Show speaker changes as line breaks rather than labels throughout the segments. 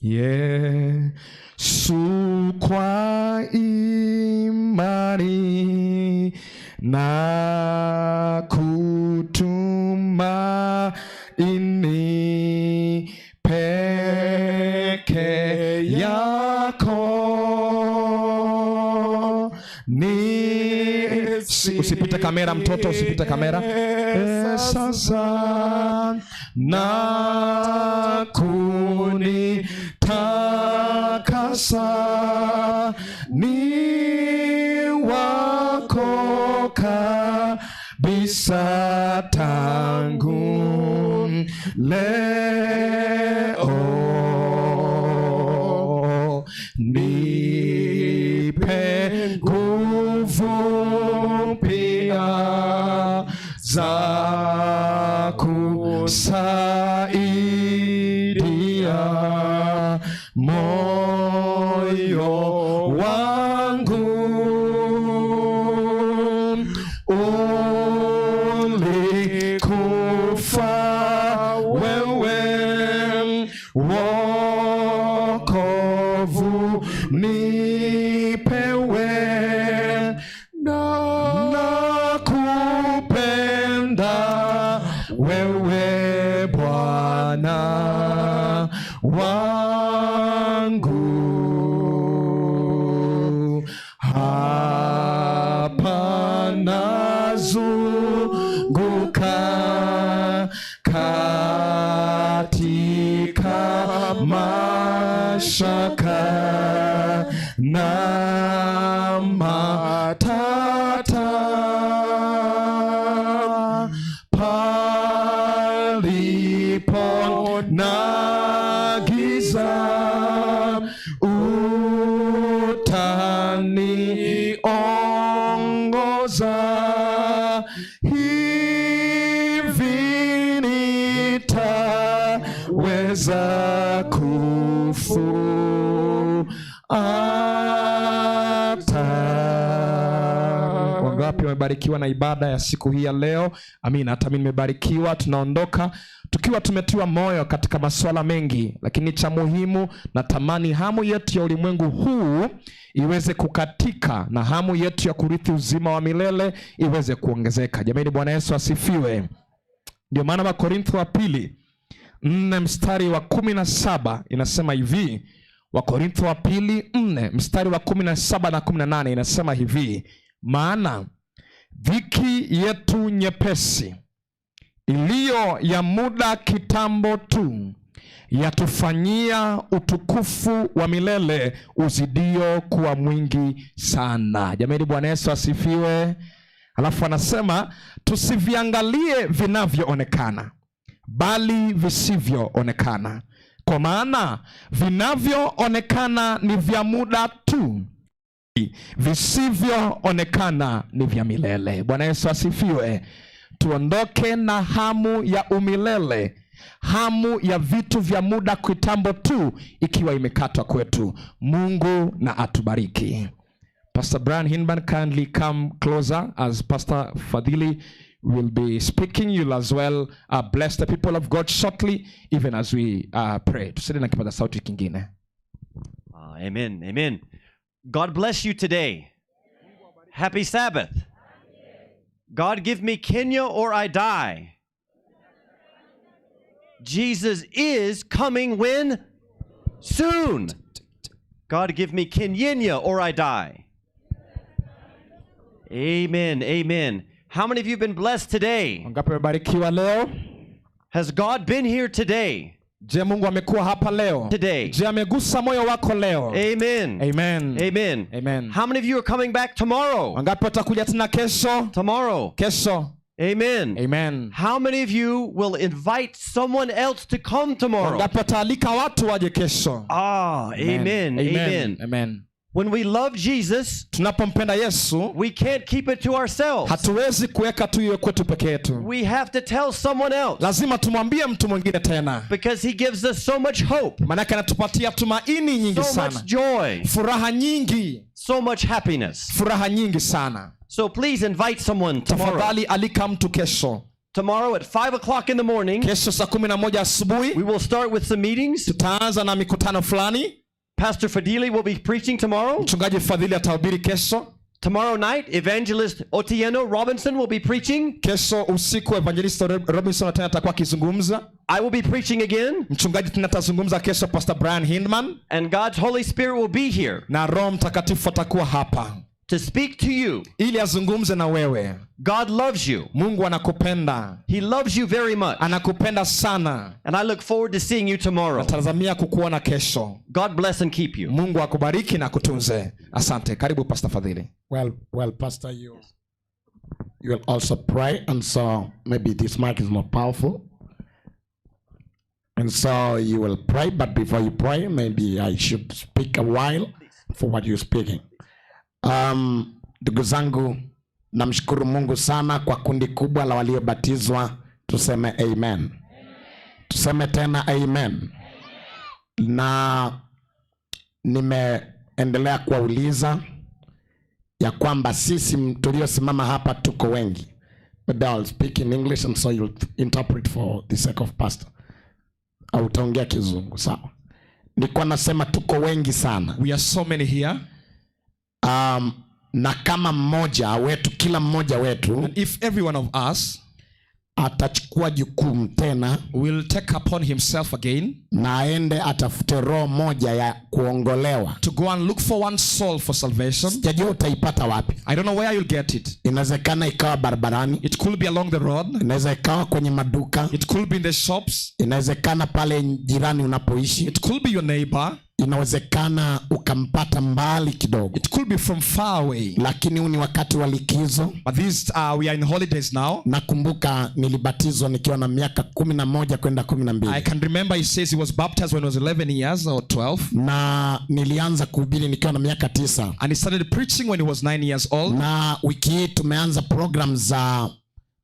Yesu, kwa imani na kutumaini peke yako ni. Usipite kamera, mtoto, usipite kamera. E, sasa na kunitakasa ni wako kabisa tangu leo, nipe nguvu pia za kusaidia moyo wangu ulikufa wewe, wokovu nipewe na kupenda wewe, Bwana wangu, hapa nazunguka katika mashaka na matata, palipo na giza utaniongoza, hivi nitaweza kufuata. Wangapi wamebarikiwa na ibada ya siku hii ya leo? Amina. Hata mimi nimebarikiwa. Tunaondoka tukiwa tumetiwa moyo katika masuala mengi, lakini cha muhimu, natamani hamu yetu ya ulimwengu huu iweze kukatika na hamu yetu ya kurithi uzima wa milele iweze kuongezeka. Jamani, Bwana Yesu asifiwe. Ndio maana Wakorintho wa pili 4 mstari wa 17 inasema hivi. Wakorintho wa pili 4 mstari wa 17 na 18 inasema hivi: "Maana dhiki yetu nyepesi iliyo ya muda kitambo tu yatufanyia utukufu wa milele uzidio kuwa mwingi sana." Jamani, Bwana Yesu asifiwe. Alafu anasema tusiviangalie vinavyoonekana, bali visivyoonekana, kwa maana vinavyoonekana ni vya muda tu, visivyoonekana ni vya milele. Bwana Yesu asifiwe. Tuondoke na hamu ya umilele, hamu ya vitu vya muda kitambo tu ikiwa imekatwa kwetu. Mungu na atubariki. Pastor Brian Hinman, kindly come closer as Pastor Fadhili will be speaking. You'll as well bless the people of God shortly, even as we pray. Tusaidie na kipaza sauti kingine.
Amen. Amen. God bless you today. Happy Sabbath. God give me Kenya or I die. Jesus is coming when? Soon. God give me Kenya or I die. Amen. Amen. How many of you have been blessed today?
Wangapi wamebarikiwa leo?
Has God been here today?
Je, Mungu amekuwa hapa leo?
Today.
Je, amegusa moyo wako leo?
Amen.
Amen.
Amen.
Amen.
How many of you are coming back tomorrow?
Wangapi watakuja tena kesho?
Tomorrow.
Kesho.
Amen.
Amen.
How many of you will invite someone else to come tomorrow?
Wangapi wataalika watu waje kesho?
Ah, amen. Amen.
Amen.
When we love Jesus,
Tunapompenda Yesu,
we can't keep it to ourselves.
Hatuwezi kuweka tu iwe kwetu peke yetu.
We have to tell someone else
Lazima tumwambie mtu mwingine tena,
because he gives us so much hope,
maanake anatupatia tumaini nyingi
so
sana,
much joy,
furaha nyingi,
so much happiness.
Furaha nyingi sana.
So please invite someone tomorrow.
Tafadhali alika mtu kesho.
Tomorrow at 5 o'clock in the morning,
Kesho saa 11 asubuhi
we will start with some meetings.
Tutaanza na mikutano fulani.
Pastor Fadili will be preaching tomorrow.
Mchungaji Fadhili atahubiri kesho.
Tomorrow night, Evangelist Otieno Robinson will be preaching.
Kesho usiku Evangelist Robinson tena atakuwa akizungumza.
I will be preaching again.
Mchungaji tena atazungumza kesho, Pastor Brian Hindman.
And God's Holy Spirit will be here
Na Roho Mtakatifu atakuwa hapa
to speak to you.
Ili azungumze na wewe.
God loves you.
Mungu anakupenda.
He loves you very much.
Anakupenda sana.
And I look forward to seeing you tomorrow.
Natazamia kukuona kesho.
God bless and keep you.
Mungu akubariki na kutunze. Asante. Karibu, Pastor Fadhili.
Well, Pastor, you will also pray, and so maybe this mic is not powerful, and so you will pray. But before you pray, maybe I should speak a while for what you're speaking. Ndugu zangu, namshukuru Mungu sana kwa kundi kubwa la waliobatizwa. Tuseme amen. Tuseme tena amen. Na nimeendelea kuwauliza ya kwamba sisi tuliosimama hapa tuko wengi. Maybe I'll speak in English and so you'll interpret for the sake of pastor. Au utaongea Kizungu, sawa? Nilikuwa nasema tuko wengi sana.
We are so many here.
Na kama mmoja wetu, kila mmoja wetu
And if every one of us
atachukua jukumu tena
will take upon himself again
na aende atafute roho moja ya kuongolewa,
to go and look for one soul for salvation,
sijajua utaipata wapi.
I don't know where you'll get it.
Inawezekana ikawa barabarani,
It could be along the road.
Inaweza ikawa kwenye maduka,
It could be in the shops.
Inawezekana pale jirani unapoishi,
It could be your neighbor.
Inawezekana ukampata mbali kidogo,
It could be from far away.
Lakini huu ni wakati wa likizo.
But we are in holidays now.
Nakumbuka nilibatizwa nikiwa na miaka 11 kwenda kumi na
I
mbili
can remember he says he was baptized when he was 11 years or 12.
Na nilianza kuhubiri nikiwa na miaka 9.
And he started preaching when he was 9 years old.
Na wiki hii tumeanza program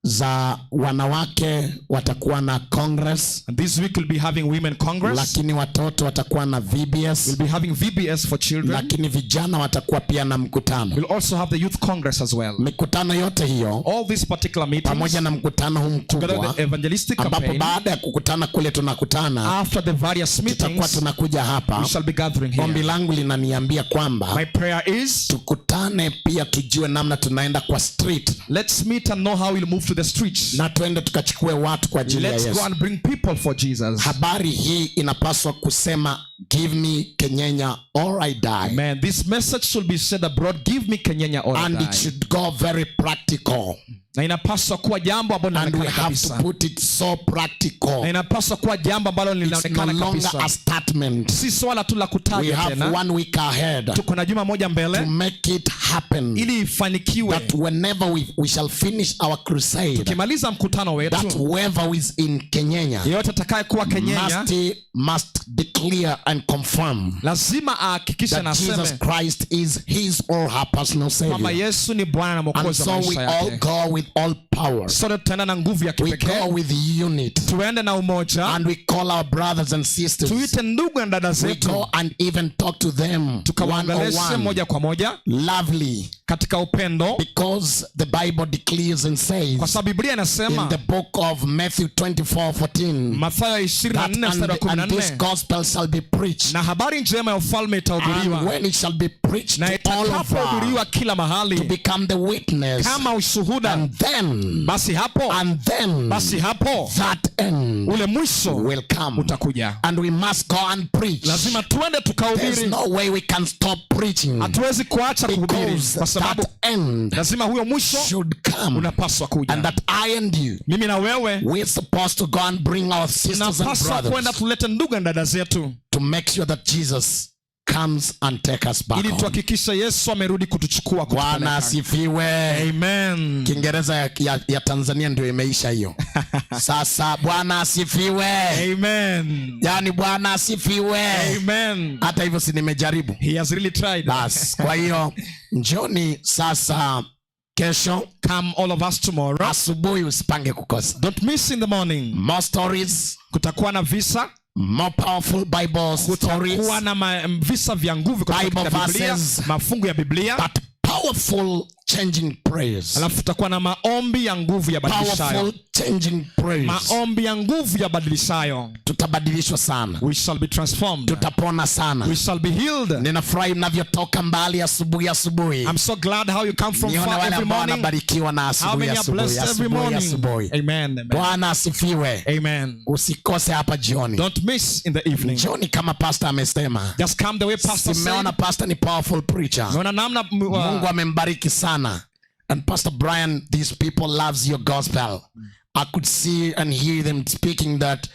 za wanawake watakuwa na congress,
And this week we'll be having Women Congress.
Lakini watoto watakuwa na VBS,
We'll be having VBS for children.
Lakini vijana watakuwa pia na mkutano.
We'll also have the Youth Congress as well.
Mikutano yote hiyo
All these particular meetings,
pamoja na mkutano huu
together with
mkubwa
the evangelistic
ambapo
campaign,
baada ya kukutana kule tunakutana
after the various
tutakuwa
meetings,
tunakuja hapa.
We shall be gathering
Ombi
here.
langu linaniambia kwamba
My prayer is
tukutane pia tujue namna tunaenda kwa street
let's meet and know how we'll move to the streets.
Na tuende tukachukue watu kwa ajili ya
Let's go
Yesu.
And bring people for Jesus.
Habari hii inapaswa kusema, "Give me Kenyenya or I die."
Man, this message should be said abroad. "Give me Kenyenya or I
And it
die."
should go very practical.
Na inapaswa kuwa jambo ambalo
And we
linaonekana
have to
kabisa.
put it so practical.
Na inapaswa kuwa jambo ambalo
It's no
linaonekana
longer
kabisa.
a statement.
Si swala tu la
We
kutaja
have
tena.
one week ahead
Tuko na juma moja
to
mbele
make it happen.
Ili ifanikiwe.
That whenever we shall finish our crusade,
Tukimaliza mkutano
that
wetu,
whoever is in Kenyenya
yeyote atakaye kuwa Kenyenya
must declare and confirm
lazima ahakikishe na
that Jesus
aseme
Christ is his or her personal
kwamba
savior.
Yesu ni Bwana na
And
Mwokozi wa
so we
maisha
all
yake.
go with all power.
Sote tutaenda na nguvu ya
We
kipekee,
go with unity.
Tuende na umoja,
And we call our brothers and sisters.
Tuite ndugu na dada
We
zetu,
go and even talk to them one on
tukawaongeleshe
one.
Moja kwa moja
Lovely.
Katika upendo,
Because the Bible declares and says
kwa sababu Biblia
in
inasema
the book of Matthew 24:14
Mathayo
that
24 mstari wa
and this
14
gospel shall be preached.
Na habari njema ya ufalme
And
itahubiriwa
when it shall be preached
na
to all over,
itakapohubiriwa kila
to
mahali
become the witness.
Kama ushuhuda,
And then,
basi hapo
and then
basi hapo
that end
ule mwisho
will come.
Utakuja.
And we must go and preach.
Lazima tuende
There's
tukahubiri.
no way we can stop preaching
Hatuwezi kuacha kuhubiri
because
kwa sababu
that end
lazima huyo mwisho
should come.
Unapaswa kuja.
And that I and you,
Mimi na wewe
we're supposed to go and bring our sisters and
tunapaswa kwenda
brothers
tulete ndugu na dada zetu
to make sure that Jesus comes and take us back
ili
home.
tuhakikishe Yesu amerudi kutuchukua
Bwana
kutupeleka.
asifiwe.
Amen.
Kiingereza ya Tanzania ndio imeisha hiyo. Sasa Bwana asifiwe.
Amen.
Yaani Bwana asifiwe.
Amen.
Hata hivyo si nimejaribu.
He has really tried.
Bas, kwa hiyo njoni sasa kesho
Come all of us tomorrow.
Asubuhi, usipange kukosa.
Don't miss in the morning.
More stories,
Kutakuwa na visa,
more powerful Bible stories,
kutakuwa na visa vya nguvu kutoka
Bible
katika Biblia,
verses,
mafungu ya Biblia,
but powerful changing prayers.
Alafu tutakuwa na maombi ya nguvu ya badilishayo.
Powerful changing prayers.
Maombi ya nguvu ya badilishayo.
Tutabadilishwa sana.
We shall be transformed.
Tutapona sana.
We shall be healed.
Ninafurahi mnavyotoka mbali asubuhi asubuhi.
I'm so glad how you come from
Nione
far
wale
every
ambao
morning.
wanabarikiwa na
How
asubuhi
many are
asubuhi
blessed every
asubuhi
morning?
asubuhi.
Amen. Amen.
Bwana asifiwe.
Amen.
Usikose hapa jioni.
Don't miss in the evening.
Jioni kama pastor amesema.
Just come the way pastor said.
Simeona pastor ni powerful preacher.
Umeona namna
Mungu amembariki sana. And Pastor Brian, these people loves your gospel. I could see and hear them speaking that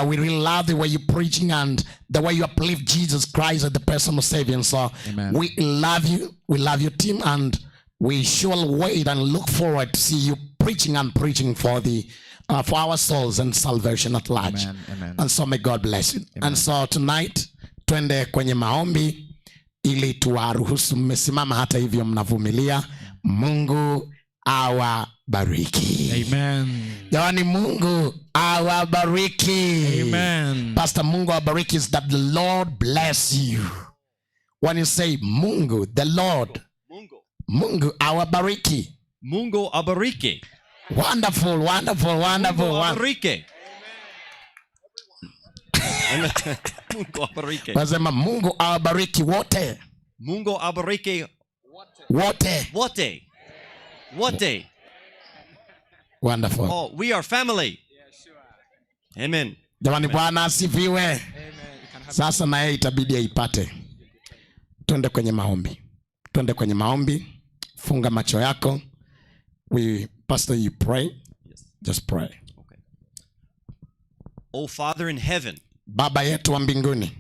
we really love the way you're preaching and the way you uplift Jesus Christ as the personal Savior. And so
Amen.
We love you. We love your team, and we shall wait and look forward to see you preaching and preaching for our souls and salvation at large.
Amen. Amen.
And so may God bless you. And so tonight twende kwenye maombi ili tuwaruhusu. Mmesimama hata hivyo mnavumilia. Mungu awabariki.
Amen.
Jamani, Mungu awabariki.
Amen.
Pastor, Mungu awabariki is that the Lord bless you. When you say Mungu, the Lord,
Mungu.
Mungu awabariki.
Mungu abariki.
Wonderful, wonderful, wonderful.
Mungu
Wonderful.
abariki. Mungu abariki.
Wasema Mungu awabariki wote.
Mungu abariki
Wote.
Wote. Wote.
Wonderful.
Oh, we are family. Amen.
Jamani, Bwana asifiwe. Sasa na yeye itabidi aipate. Twende kwenye maombi, twende kwenye maombi. Funga macho yako. We, pastor, you pray.
Yes.
Just pray.
Okay. Oh, Father in heaven,
Baba yetu wa mbinguni,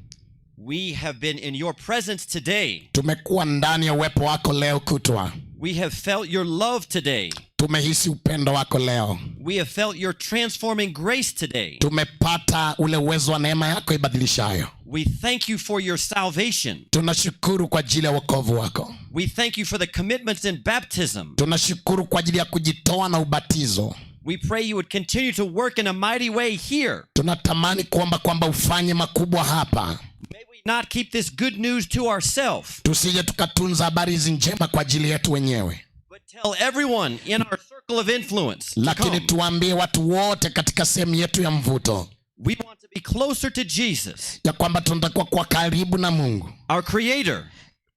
we have been in your presence today.
Tumekuwa ndani ya uwepo wako leo kutwa.
We have felt your love today.
Tumehisi upendo wako leo.
We have felt your transforming grace today.
Tumepata ule uwezo wa neema yako ibadilishayo.
We thank you for your salvation.
Tunashukuru kwa ajili ya wokovu wako.
We thank you for the commitments in baptism.
Tunashukuru kwa ajili ya kujitoa na ubatizo.
We pray you would continue to work in a mighty way here.
Tunatamani kuomba kwamba ufanye makubwa hapa.
May we not keep this good news to ourselves,
Tusije tukatunza habari hizi njema kwa ajili yetu wenyewe,
but tell everyone in our circle of influence to
lakini
come.
tuambie watu wote katika sehemu yetu ya mvuto
We want to be closer to Jesus,
ya kwamba tunatakiwa kuwa karibu na Mungu,
our Creator,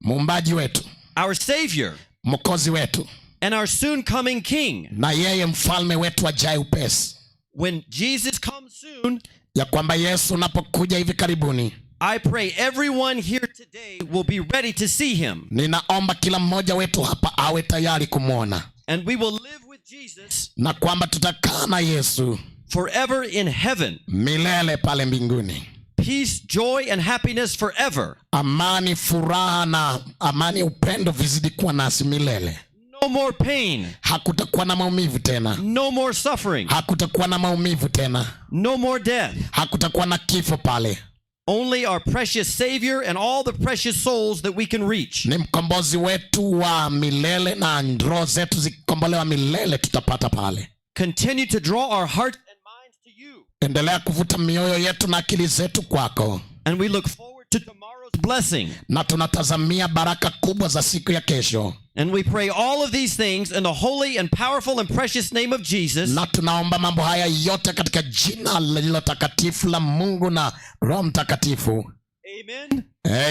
muumbaji wetu,
our Savior,
mwokozi wetu,
and our soon coming King.
Na yeye mfalme wetu ajaye upesi.
When Jesus comes soon,
Ya kwamba Yesu unapokuja hivi karibuni,
I pray everyone here today will be ready to see him,
ninaomba kila mmoja wetu hapa awe tayari kumwona,
and we will live with Jesus
na kwamba tutakaa na Yesu
forever in heaven.
Milele pale mbinguni.
Peace, joy, and happiness forever.
Amani, furaha na amani, upendo vizidi kuwa nasi milele.
No more pain,
Hakutakuwa na maumivu tena,
no more suffering,
hakutakuwa na maumivu tena,
no more death.
Hakutakuwa na kifo pale.
Only our precious Savior and all the precious souls that we can reach.
Ni mkombozi wetu wa milele, na roho zetu zikikombolewa milele tutapata pale.
Continue to draw our hearts and minds to you.
Endelea kuvuta mioyo yetu na akili zetu kwako,
And we look forward to tomorrow's blessing.
Na tunatazamia baraka kubwa za siku ya kesho.
And we pray all of these things in the holy and powerful and precious name of Jesus.
Na tunaomba mambo haya yote katika jina lililo takatifu la Mungu na Roho Mtakatifu.
Amen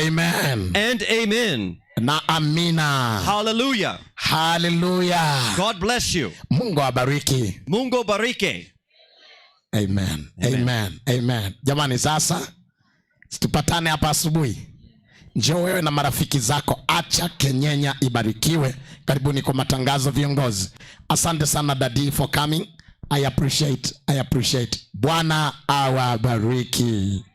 Amen
and amen.
Na amina.
Hallelujah.
Haleluya.
God bless you.
Mungu awabariki.
Mungu bariki.
Amen. Amen. Amen. Jamani, sasa tupatane hapa asubuhi. Njoo wewe na marafiki zako. Acha Kenyenya ibarikiwe. Karibuni kwa matangazo, viongozi. Asante sana, Daddy, for coming. I appreciate. I appreciate. Bwana awabariki.